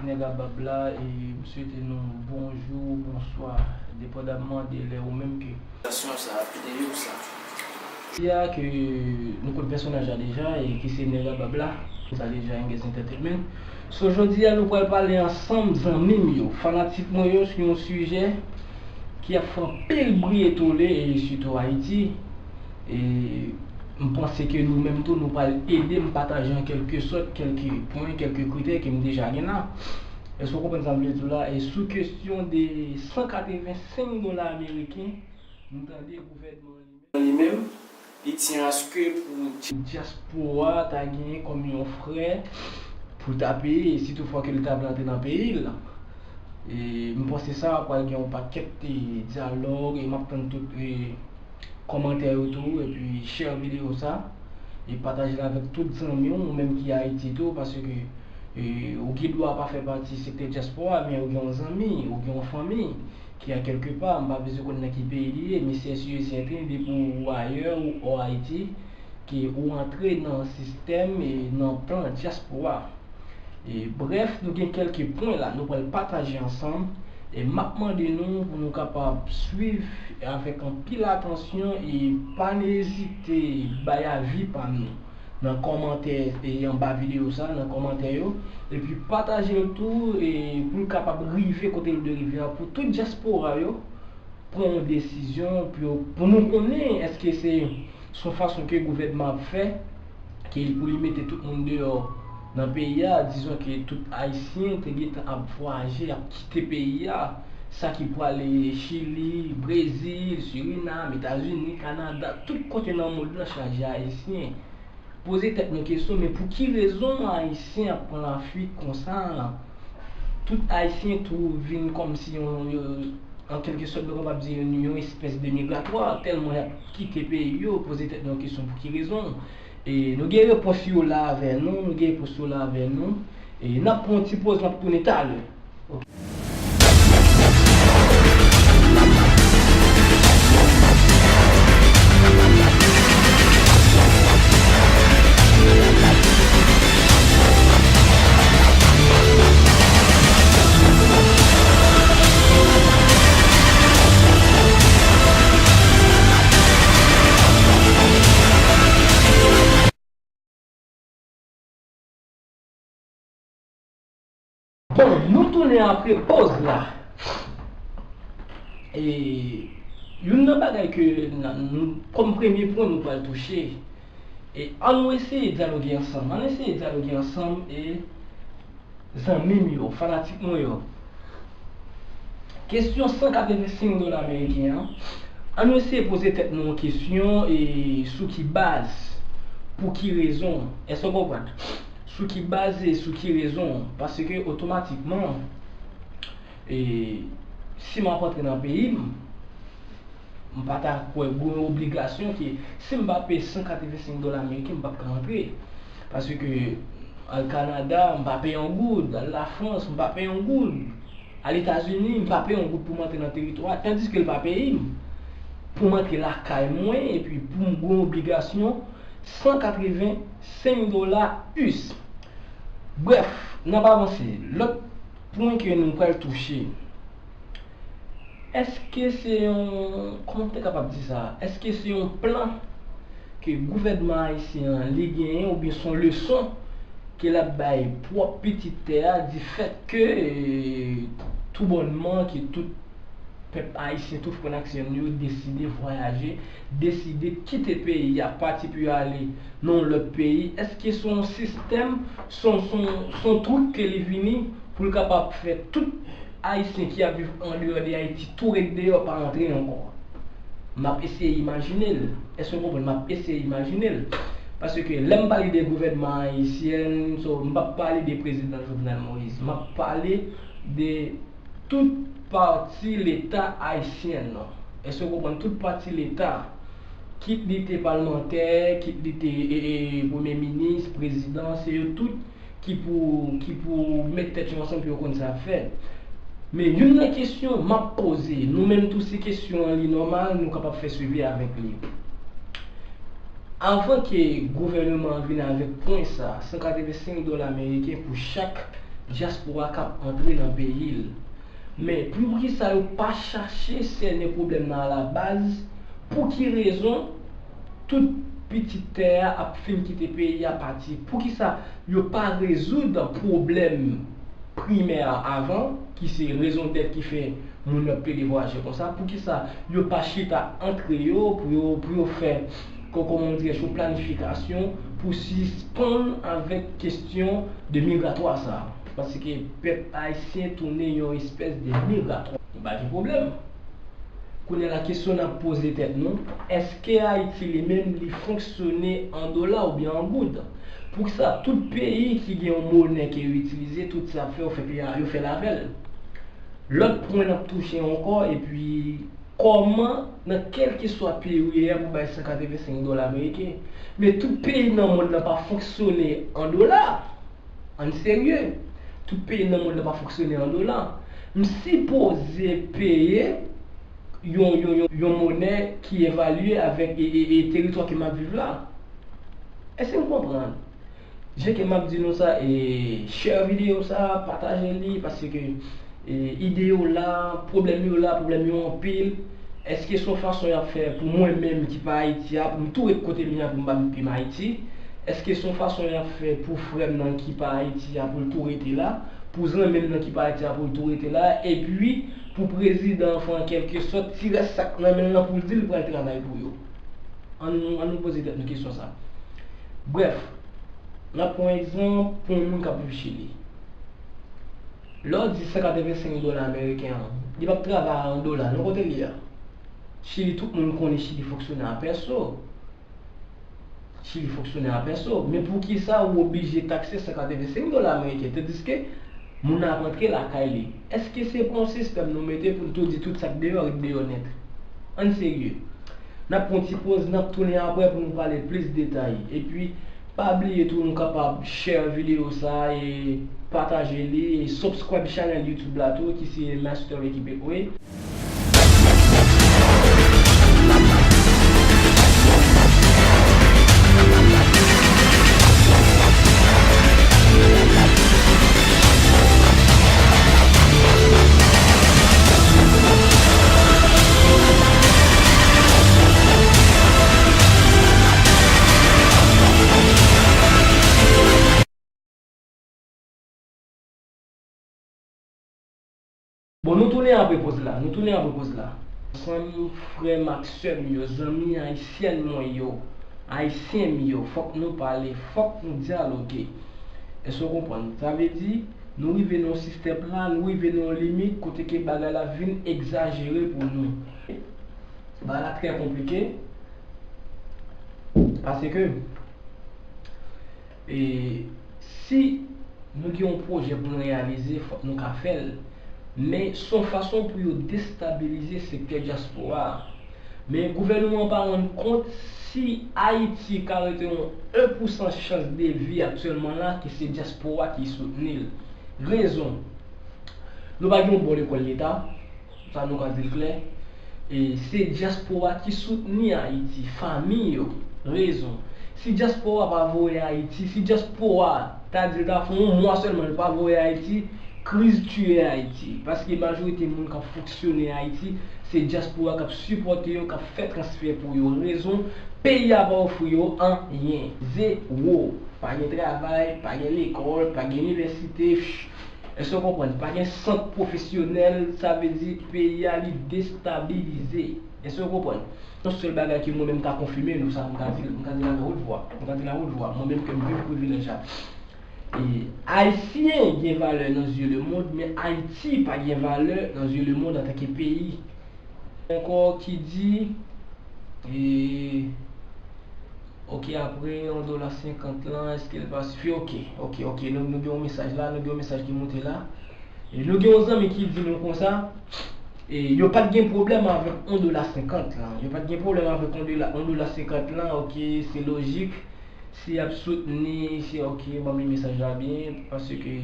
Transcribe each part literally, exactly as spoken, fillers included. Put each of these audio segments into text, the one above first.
Nèg a bab la, e m swete nou bonjou, bonswa, depandamman de lè ou menm ke. Stasyon sa, videyo sa. Jodi a ke nou konn pèsonaj la deja, e ki se nèg a bab la, sa deja Youngest Entertainment. So, jodi a nou pral pale ansanm, zanmi m yo, fanatik mwen yo, sou yon sijè ki ap fè anpil bri e tole, e sitou Ayiti. E m panse ke nou menm tou, nou pral ede m pataje an kèlke sòt kèlke pwen, kèlke kritè ke m deja gen la. Èske w konprann sa m vle di w la? E sou kesyon de san katrevensenk dola ameriken, m tande gouvènman an li menm, li menm, li tyen aske pou dyaspora ta genyen kòm yon frè pou l ta peye, si toutfwa ke l ta vle antre nan peyi l. E m panse sa pral gen yon pakèt, e, dyalòg, e m ap tann tout, e, kòmantè yo tou, epi share videyo sa, e pataje l avèk tout zanmi w, ou menm ki Ayiti tou, paske, e, ou gen dwa pa fè pati sektè dyaspora, men ou gen yon zanmi, ou gen yon fanmi ki a kèlke pa, m pa bezwen konn nan ki peyi li ye, men se si e sèten, depi ou ayè ou hors Ayiti, ke ou antre nan sistèm e nan plan dyaspora. E, brèf, nou gen kèlke pwen la, nou pral pataje ansanm, e m ap mande nou pou nou kapab swiv avèk anpil atansyon e pa n ezite bay avi pa nou nan kòmantè, e anba videyo sa, nan kòmantè yo, epi pataje l tou, e pou l kapab rive kote l dwe rive a, pou tout dyaspora yo pran yon desizyon, pou yo, pou nou konnen èske se, se yon fason ke gouvènman ap fè, ke pou li mete tout moun deyò nan peyi a, dizon ke tout Ayisyen te gentan ap vwayaje, ap kite peyi a, sa ki prale Chili, Brezil, Sirinam, Etazini, Kanada, tout kote nan mond lan chaje Ayisyen. Poze tèt nou kesyon, men pou ki rezon Ayisyen ap pran lafuit konsa? Tout Ayisyen tou vin kòmsi yon, yon, an kèlke sòt, nou kapab di yon, yon espès de migratwa, tèlman y ap kite peyi yo, poze tèt nou kesyon pou ki rezon. E nou gen repons yo la avè nou, nou gen repons yo la avè nou. E n ap pran yon ti poz, n ap tounen talè. Bon, nou tounen apre poz la. E youn nan bagay ke n a, nou, kòm premye pwen nou pral touche, e ann nou eseye dyaloge ansanm. Ann eseye dyaloge ansanm, e zanmi m yo, fanatik mwen yo. Kesyon san katrevensenk dola ameriken an, ann nou eseye poze tèt nou yon kesyon, e sou ki baz, pou ki rezon, èske w konprann? Sou ki baz e sou ki rezon? Paske otomatikman, e si m ap antre nan peyi m, m pa ta kwè gen yon obligasyon ke si m pa peye san katrevensenk dola ameriken, m p ap ka antre. Paske al Kanada, m pa peye yon goud, al Lafrans, m pa peye yon goud, al Etazini, m pa peye yon goud pou m antre nan teritwa a, tandiske l pa peyi m. Pou m antre lakay mwen, epi pou m gen yon obligasyon, san katrevensenk dola U S. Brèf, n ap avanse. Lòt pwen ke nou pral touche, èske se yon, kòman m te kapab di sa? Èske se yon plan ke gouvènman ayisyen an li genyen, oubyen se yon leson ke l ap bay pwòp pitit tè a, di fèt ke, e, toubònman ke tout pèp ayisyen, tout frè n ak sè n yo deside vwayaje, deside kite peyi a, pati pou yo ale nan yon lòt peyi? Èske se yon sistèm, se yon, se yon, se yon trik ke li vini pou l kapab fè tout Ayisyen ki ap viv andeyò de Ayiti tou ret deyò, pa rantre ankò? M ap eseye imajine l. Èske w konprann? M ap eseye imajine l. Paske lè m pale de gouvènman ayisyen, so, m p ap pale de prezidan Jovenel Moïse. M ap pale de tout pati Leta ayisyen an. Èske w konprann? Tout pati Leta, kit li te palmantè, kit li te, e, e, premye minis, prezidan, se yo tout ki pou, ki pou met tèt yo ansanm pou yo konn sa y ap fè. Men youn nan kesyon m ap poze, nou menm tou si kesyon an li nòmal, nou kapab fè swivi avèk li. Avan ke gouvènman an vin avèk pwen sa, san katrevensenk dola ameriken pou chak dyaspora k ap antre nan peyi l. Men poukisa yo pa chache sènen pwoblèm nan alabaz? Pou ki rezon tout pitit tè a ap fin kite peyi a pati? Poukisa yo pa rezoud pwoblèm primè a avan, ki se rezondèt ki fè moun yo ap plede vwayaje konsa? Poukisa yo pa chita antre yo pou yo, pou yo fè, kò-, kòman dirè, yon planifikasyon pou sispann avèk kesyon de migratwa sa a? Paske pèp ayisyen tounen yon espès de migratwa. Nou pa gen pwoblèm. Kounye a la, kesyon n ap poze tèt nou, èske Ayiti li menm li fonksyone an dola oubyen an goud? Poukisa tout peyi ki gen yon monè ke yo itilize, tout sa ap fè, yo fè peyi a, yo fè l avè l? Lòt pwen n ap touche ankò, epi kòman, nan kèlkeswa peyi ou ye a, pou bay san katrevensenk dola ameriken? Men tout peyi nan mond lan pa fonksyone an dola. Ann serye. Tout peyi nan mond lan pa fonksyone an dola. M sipoze peye yon, yon, yon, yon monè ki evalye avèk e, e, e teritwa ke m ap viv la. Èske n konprann? Jan ke m ap di nou sa, e, share videyo sa, pataje li, paske, e, ide yo la, pwoblèm yo la, pwoblèm yo anpil. Èske se yon fason y ap fè pou mwen menm ki pa Ayiti a, pou m tou ret kote m ye a, pou m pa met pye m Ayiti? Èske se yon fason y ap fè pou frè m nan ki pa Ayiti a, pou l tou rete la, pou zanmi m nan ki pa Ayiti a, pou l tou rete la, epi pou prezidan an fè an kèlke sòt ti rès sa k nan men l lan pou l di l pral travay pou yo? Ann nou, ann nou poze tèt nou kesyon sa. Brèf, n ap pran yon egzanp pou yon moun k ap viv Chili. Lè w di san katrevensenk dola ameriken an, li p ap travay an dola, non, kote l ye a? Chili, tout moun konnen Chili fonksyone a pèso. Chili fonksyone a pèso. Men poukisa ou oblije takse san katrevensenk dola ameriken, tandiske moun nan ap antre lakay li? Èske se pa yon sistèm nou mete pou n tou di tout sa k deyò ret deyò nèt? Ann serye. N ap pran yon ti poz, n ap tounen apre pou nou pale plis detay. Epi, pa bliye tou, nou kapab share videyo sa a e pataje li e subscribe channel YouTube la tou, ki se Master Ekipe Kwe. Bon, nou tounen apre poz la. Nou tounen apre poz la. Zanmi, frè m ak sè m yo, zanmi ayisyèn mwen yo, ayisyen m yo, fòk nou pale, fòk nou dyaloge. Èske w konprann? Sa vle di, nou rive nan yon sistèm la, nou rive nan yon limit kote ke bagay la vin egzajere pou nou. Bagay la trè konplike. Paske, e, si nou gen yon pwojè pou n reyalize, fòk nou ka fè l. Men, se yon fason pou yo destabilize sektè dyaspora a. Men, gouvènman an pa rann kont si Ayiti ka rete yon en pousan chans de vi aktyèlman la, ke se dyaspora ki soutni l. Rezon, nou pa gen yon bon lekòl leta. Sa nou ka di l klè. E se dyaspora ki soutni Ayiti, fanmi yo. Rezon. Si dyaspora pa voye Ayiti, si dyaspora, ta di l ta fè yon mwa sèlman l pa voye Ayiti, kriz tiye Ayiti. Paske majorite moun k ap fonksyone Ayiti, se dyaspora k ap sipòte yo, k ap fè transfè pou yo. Rezon, peyi a pa ofri yo anyen. Zewo. Pa gen travay, pa gen lekòl, pa gen inivèsite. Èske w konprann? Pa gen sant pwofesyonèl, sa vle di peyi a li destabilize. Èske w konprann? Yon sèl bagay ke mwen menm m ka konfime nou, sa m ka di, m ka di l avèk wòt vwa. M ka di l avèk wòt vwa. Mwen menm ke m viv privilèj la. E, Ayisyen gen valè nan zye lemonn, men Ayiti pa gen valè nan zye lemonn antanke peyi. Ankò ki di, e, ok, apre yon dola senkant lan, èske l pa sifi? Ok, ok, ok, nou, nou gen yon mesaj la, nou gen yon mesaj ki moute la. E nou gen yon zanmi ki di nou konsa, e yo pa t gen pwoblèm avèk yon dola senkant lan. Yo pa t gen pwoblèm avèk yon dola, yon dola senkant lan, ok, se lojik. Si y ap soutni, si, ok, ban m li mesaj la byen, paske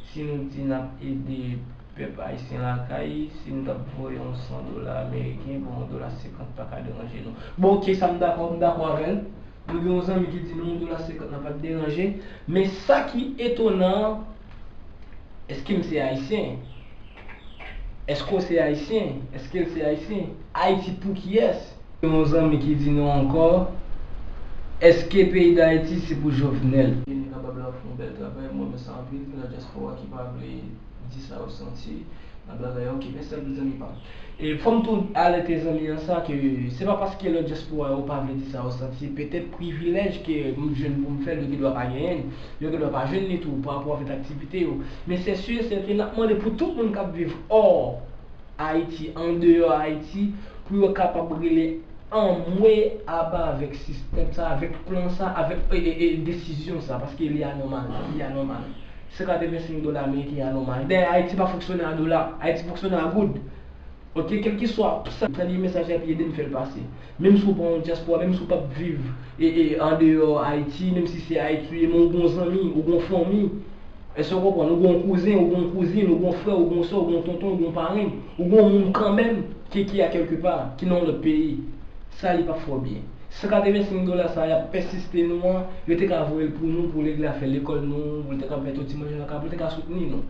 si nou di n ap ede pèp ayisyen lakay, si nou t ap voye yon san dola ameriken, bon, yon dola senkant pa ka deranje nou. Bon, ok, sa m dakò, m dakò avè l. Nou gen yon zanmi ki di nou yon dola senkant lan pa t deranje. Men sa ki etonan an, Èske m se ayisyen? Èske w se ayisyen? Èske l se ayisyen? Ayiti pou kiyès? Yon zanmi ki di nou ankò, èske peyi Dayiti se pou Jovenel? Nou kapab la fè yon bèl travay, mwen renmen sa anpil, gen lòt dyaspora ki pa vle di sa yo santi nan bagay la, ok, men sèl zanmi pa m. E fò m tou alète zanmi an sa ke se pa paske lòt dyaspora yo pa vle di sa yo santi, petèt privilèj ke m jwenn pou m fè l, yo gendwa pa genyen l, yo gendwa pa jwenn li tou pa rapò avèk aktivite yo. Men se si e sèten n ap mande pou tout moun k ap viv hors Ayiti, andeyò Ayiti, pou yo kapab rele anmwe aba avèk sistèm sa, avèk plan sa, avèk e, e, e, desizyon sa, paske li anòmal, li anòmal. San katrevensenk dola ameriken anòmal. Dayè, Ayiti pa fonksyone a dola, Ayiti fonksyone a goud. Ok, kèlkeswa sa, tande mesaj la epi ede m fè l pase. Menm si w pa yon dyaspora, menm si w p ap viv e, e, andeyò Ayiti, menm si se Ayiti ou ye, men ou gon zanmi, ou gon fanmi. Èske w konprann? Ou gon kouzen, ou gon kouzin, ou gon frè, ou gon sè, ou gon tonton, ou gon parenn, ou gon moun kanmenm ki, ki a kèlkepa, ki nan yon lòt peyi. Sa li p ap fè w byen. San katrevensenk dola sa, y ap pèsiste nou an, yo te ka voye l pou nou, pou l ede a fè lekòl nou, pou l te ka mete yon ti manje nan kay, pou l te ka soutni nou.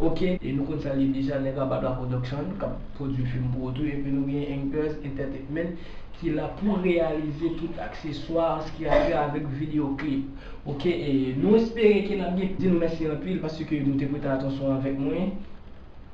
Ok? E nou konn sa l ye deja, nèg Ababla Production, k ap pwodui fim pou ou tou, epi nou gen Anchors Entertainment, ki la pou reyalize tout akseswa, sa ki a fè avèk videyo klip. Ok, e nou espere ke n ap gen, di nou mèsi anpil paske nou te prete atansyon avèk mwen.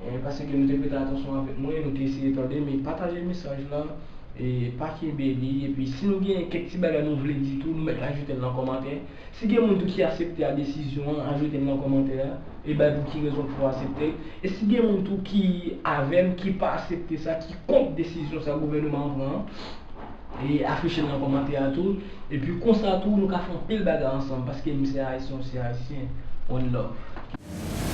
E paske nou te prete atansyon avèk mwen, nou te eseye tande, men pataje mesaj la, e pa kenbe li. Epi si nou gen kèk ti bagay nou vle di tou, nou mèt ajoute l nan kòmantè. Si gen moun tou ki aksepte a desizyon an, ajoute l nan kòmantè a, e bay pou ki rezon pou w aksepte l. E si gen moun tou ki avè m, ki pa aksepte sa, ki kont desizyon sa gouvènman an pran an, e afiche l nan kòmantè a tou. Epi konsa tou, nou ka fè anpil bagay ansanm, paske m se ayisyen, w se ayisyen. One love.